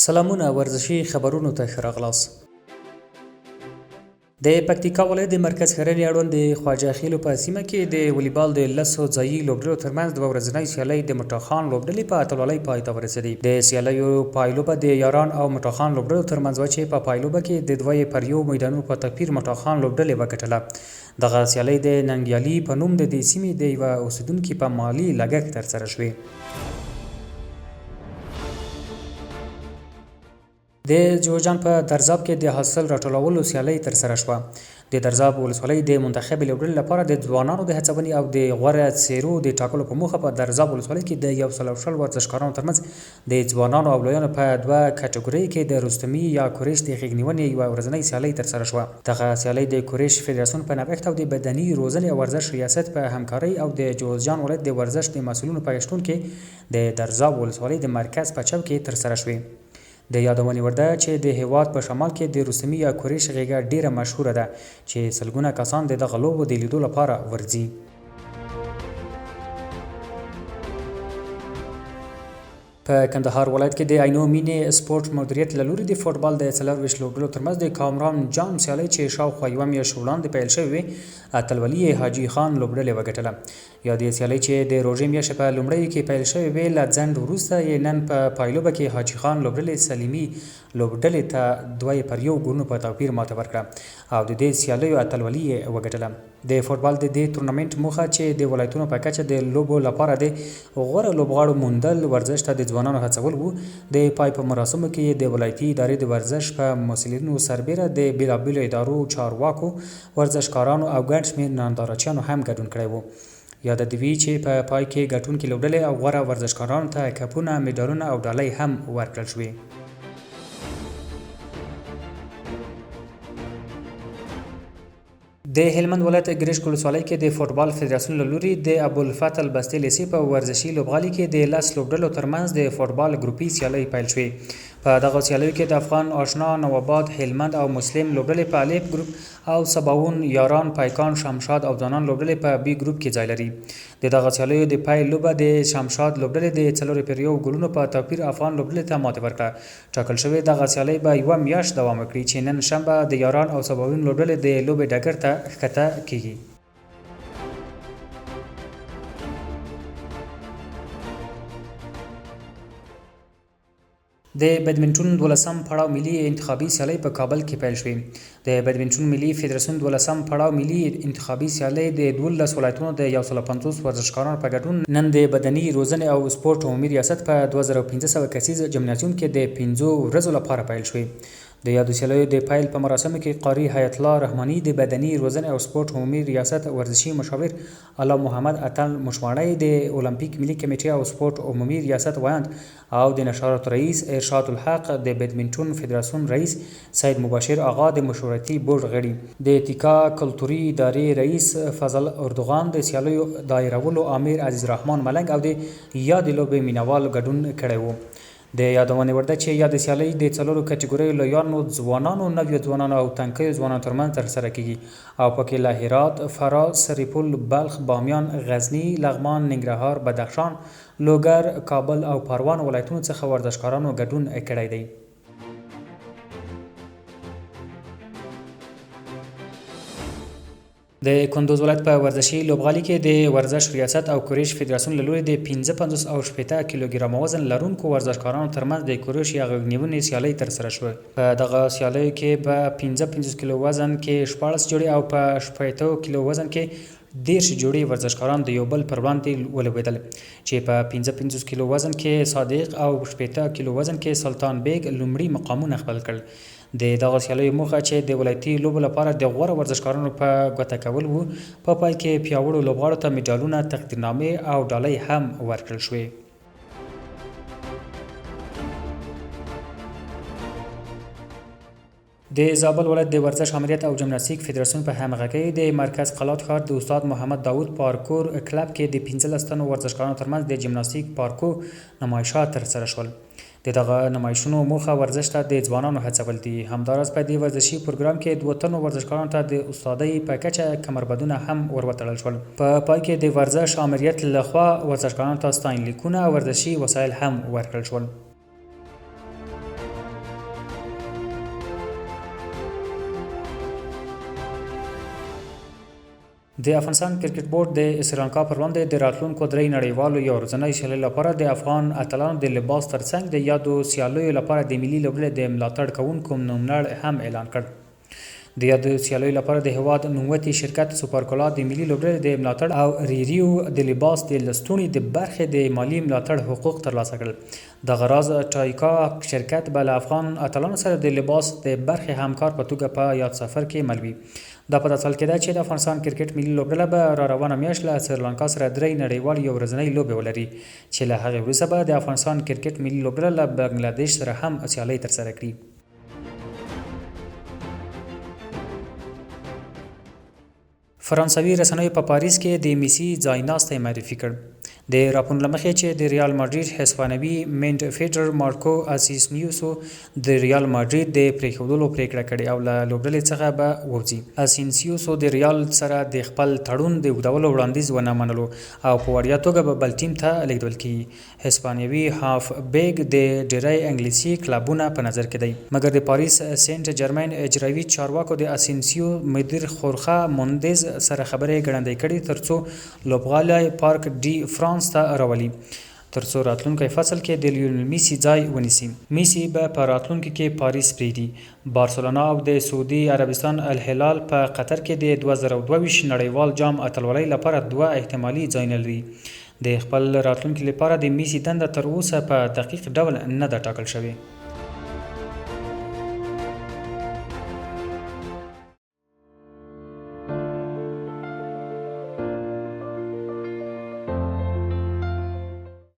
سلامونه ورزشي خبرونو ته ښه راغلاست. د پکتیکا ولایت د مرکز ښرنې اړوند د خواجه خېلو په سیمه کې د ولیبال د لسو ځایي لوبډلو ترمنځ دوه ورځنۍ سیالۍ د مټاخان لوبډلې په اتلولۍ پای ته ورسېدې. د سیالیو پایلوبه د یاران او مټاخان لوبډلو ترمنځ وه چې په پایلوبه کې د دوه پر یو میدانونو په توپیر مټاخان لوبډلې وګټله. دغه سیالۍ د ننګیالي په نوم د دې سیمې د یوه اوسېدونکي په مالي لګښت ترسره شوې. د جوزجان په درزاب کې د حاصل راټولولو سیالۍ ترسره شوه. د درزاب ولسوالۍ د منتخبې لوبډلې لپاره د ځوانانو د هڅونې او د غوره څېرو د ټاکلو په موخه په درزاب ولسوالۍ کې د 120 ورزشکارانو ترمنځ د ځوانانو او لویانو په دوه کټګوریو کې د رستمي یا کوریش د غېږنیونې یوه ورځنۍ سیالۍ ترسره شوه. دغه سیالۍ د کوریش فدراسیون په نوښت او د بدني روزنې او ورزش ریاست په همکارۍ او د جوزجان ولایت د ورزش د مسؤلینو په شتون کې د درزاب ولسوالۍ د مرکز په چوک کې ترسره شوې. د یادونې وړ ده چې د هېواد په شمال کې د رستمي یا کوریش غېږه ډېره مشهوره ده چې سلګونه کسان د دغه لوبو د لیدو لپاره ورځي. په کندهار ولایت کې د عینو مینې سپورټ مدیریت له لوري د فوټبال د 24 لوبډلو ترمنځ د کامران جام سیالۍ چې شاوخوا یوه میاشت وړاندې پیل شوې وې، اتلولي یې حاجي خان لوبډلې وګټله. یادې سیالۍ چې د روژې میاشتې په لومړیو کې پیل شوې وې، له ځنډ وروسته یې نن په پایلوبه کې حاجي خان لوبډلې سلیمي لوبډلې ته 2 پر 1 ګولونو په توپیر ماته ورکړه او د دې سیالیو اتلولي یې وګټله. د فوټبال د دې تورنمنټ موخه چې د ولایتونو په کچه د لوبو لپاره د غوره لوبغاړو موندل، ورزش ته د ځوانانو هڅول وو. د پای په مراسمو کې یې د ولایتي ادارې د ورزش په مسؤلینو سربېره د بېلابېلو ادارو چارواکو، ورزشکارانو او ګڼ شمېر نندارچیانو هم ګډون کړی وو. یاده دې وي چې په پای کې ګټونکې لوبډلې او غوره ورزشکارانو ته کپونه، مډالونه او ډالۍ هم ورکړل شوې. د هلمند ولایت ګرشک ولسوالۍ کې د فوټبال فدراسیون له لوري د ابوالفتح البستې لیسې په ورزشي لوبغالي کې د 10 لوبډلو ترمنځ د فوټبال ګروپي سیالۍ پیل شوې. په دغو سیالیو کې د افغان آشنا، نواباد، هلمند او مسلم لوبډلې په الف ګروپ او سباوون، یاران، پیکان، شمشاد او ځوانان لوبډلې په بي ګروپ کې ځای لري. د دغه سیالیو د پیل لوبه د شمشاد لوبډلې د 4 پر 1 ګولونو په توپیر افغان لوبډلې ته ماتې ورکړه. ټاکل شوې دغه سیالۍ به یوه میاشت دوام وکړي چې نن شنبه د یاران او سباوون لوبډلې د لوبې ډګر ته ښکته کیږي. د بدمنټون دولسم پړاو ملي انتخابي سیالۍ په کابل کې پیل شوې. د بدمنټون ملي فدراسیون دولسم پړاو ملي انتخابي سیالۍ د 12 ولایتونو د 150 ورزشکارانو په ګډون نن د بدني روزنې او سپورټ عمومي ریاست په 2500 کسیز جمنازیوم کې د پنځو ورځو لپاره پیل شوې. د یادو سیالیو د پیل په مراسمو کې قاري حیات الله رحماني، د بدني روزنې او سپورټ عمومي ریاست ورزشي مشاور الله محمد اتل مشواڼی، د المپیک ملي کمېټې او سپورټ عمومي ریاست ویاند او د نشراتو رئیس ارشاد الحق، د بدمنټون فدراسیون رئیس سید مبشر اغا، د مشورتي بورډ غړي، د تیکا کلتوري ادارې رئیس فضل اردوغان، د سیالیو دایرولو آمر عزیز رحمان ملنګ او د یادې لوبې مینهوال ګډون کړی وو. د یادونې وړ ده چې یادې سیالۍ د څلورو کټګوریو لویانو ځوانانو، نویو ځوانانو او تنکیو ځوانانو ترمنځ ترسره کېږي او پکې له هرات، فراه، سرپل، بلخ، بامیان، غزني، لغمان، ننګرهار، بدخشان، لوګر، کابل او پروان ولایتونو څخه ورزشکارانو ګډون کړی دی. د کندوز ولایت په ورزشي لوبغالي کې د ورزش ریاست او کوریش فدراسیون له لوري د 55 او 60 کیلوګرامه وزن لرونکو ورزشکارانو ترمنځ د کوریش یا غږنیونې سیالۍ ترسره شوې. په دغه سیالیو کې په 55 کیلو وزن کې 16 جوړې او په 60 کیلو وزن کې 30 جوړې ورزشکاران د یو بل پر وړاندې ولوبېدل چې په 55 کیلو وزن کې صادق او 60 کیلو وزن کې سلطان بیګ لومړي مقامونه خپل کړل. د دغو سیالیو موخه چې د ولایتي لوبو لپاره د غوره ورزشکارانو په ګوته کول وو، په پای کې پیاوړو لوبغاړو ته مډالونه، تقدیرنامې او ډالۍ هم ورکړل شوې. د زابل ولایت د ورزش آمریت او جمناستیک فدراسیون په همغږۍ د مرکز قلات ښار د استاد محمد داود پارکور کلب کې د 15 تنو ورزشکارانو ترمنځ د جمناستیک پارکو نمایشات ترسره شول. د دغه نمایشونو موخه ورزش ته د ځوانانو هڅول دي. همداراز په دې ورزشي پروګرام کې دوو تنو ورزشکارانو ته د استادۍ په کچه کمربندونه هم ور وتړل شول. په پای کې د ورزش آمریت له خوا ورزشکارانو ته ستاینلیکونه او ورزشي وسایل هم ورکړل شول. د افغانستان کرکټ بورډ د سریلانکا پر وړاندې د راتلونکو درې نړیوالو یو ورځنیو سیالیو لپاره د افغان اتلانو د لباس ترڅنګ د یادو سیالیو لپاره د ملي لوبډلې د ملاتړ کوونکو نوملړ هم اعلان کړ. د یادو سیالیو لپاره د هېواد نوموتي شرکت سوپرکولا د ملي لوبډلې د ملاتړ او ریریو د لباس د لستوڼي د برخې د مالي ملاتړ حقوق ترلاسه کړل. دغه راز ټایکا شرکت به له افغان اتلانو سره د لباس د برخې همکار په توګه په یاد سفر کې مل وي. دا په داسې حال کې ده چې د افغانستان کرکټ ملي لوبډله به را روانه میاشت له سریلانکا سره درې نړیوالې یو ورځنۍ لوبې ولري چې له هغې وروسته به د افغانستان کرکټ ملي لوبډله له بنګله دېش سره هم سیالۍ ترسره کړي. فرانسوي رسنیو په پاریس کې د میسي ځایناستی معرفي کړ. د راپورونو له مخې چې د ریال ماډریډ هسپانوي مینډ فیډر مارکو اسیسنیوسو د ریال ماډریډ د پرېښودلو پرېکړه کړې او له لوبډلې څخه به ووځي. اسینسیوسو د ریال سره د خپل تړون د اوږدولو وړاندیز ونه منلو او په وړیا توګه به بل ټیم ته لېږدول کېږي. هسپانیوي هاف بیک د ډیری انګلیسي کلبونه په نظر کې دی، مګر د پاریس سینټ جرمین اجرایوي چارواکو د اسینسیو مدیر خورخه موندیز سره خبرې ګړندۍ کړي ترڅو لوبغالی پارک ډي فرانس ته راولي ترڅو راتلونکی فصل کې د لیونل میسي ځای ونیسي. میسي به په راتلونکي کې پاریس پریږدي. بارسلونا او د سعودي عربستان الهلال په قطر کې د 2022 نړیوال جام اتلولۍ لپاره دوه احتمالي ځایونه لري. د خپل راتلونکي لپاره د میسي دنده تر اوسه په دقیق ډول نه ده ټاکل شوې.